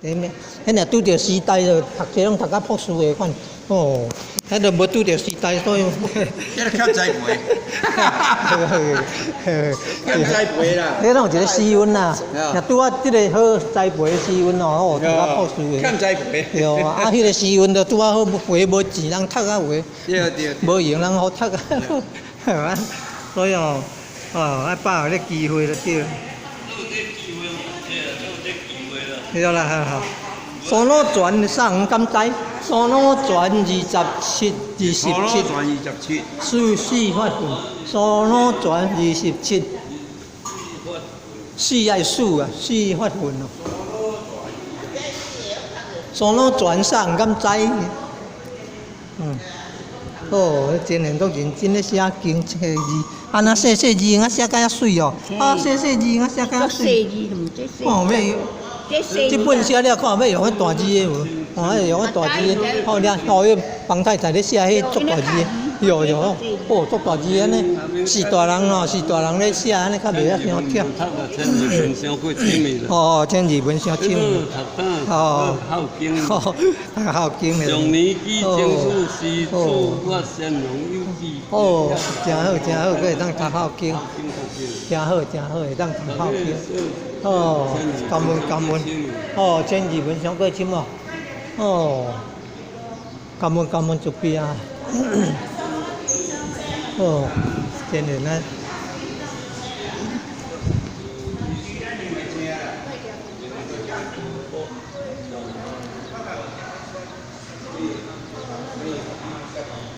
彼若拄著時代就讀冊攏讀甲博士的款，哦，彼就無拄著時代，所以。這個欠栽培，欠栽培啦。彼攏有一個時運啦，若拄啊這个好栽培的時運哦，讀甲博士的。欠栽培。對啊，彼个時運就拄啊好，話無錢人讀啊話，對對。無閒人好讀啊，所以哦，哦，愛把握這機會就對。對啦，好好。沙腦泉送敢知？沙腦泉27，二十七。沙腦泉27。四四發奮，沙腦泉27。四愛四啊，四發奮哦。沙腦泉送敢知？哦，真然都認真咧寫經這个字，啊若細細字用啊寫甲遐媠哦，啊細細字用啊寫甲遐媠。哦，欲。這本寫了看欲用彼大字的無？哦，用彼大字的，好了，哦，彼方太太咧寫彼足大字的，喲喲，哦，足大字按呢，是大人哦，是大人咧寫，按呢較袂遐傷忝。哦，千字文傷深。哦，哦，讀孝經的。上年紀清楚，時處我善良有志。哦，真好真好，閣會當讀孝經。真好真好，會當讀孝經。哦，感恩感恩。哦，千字文傷過深哦。哦，感恩感恩慈悲啊。哦，真然啊。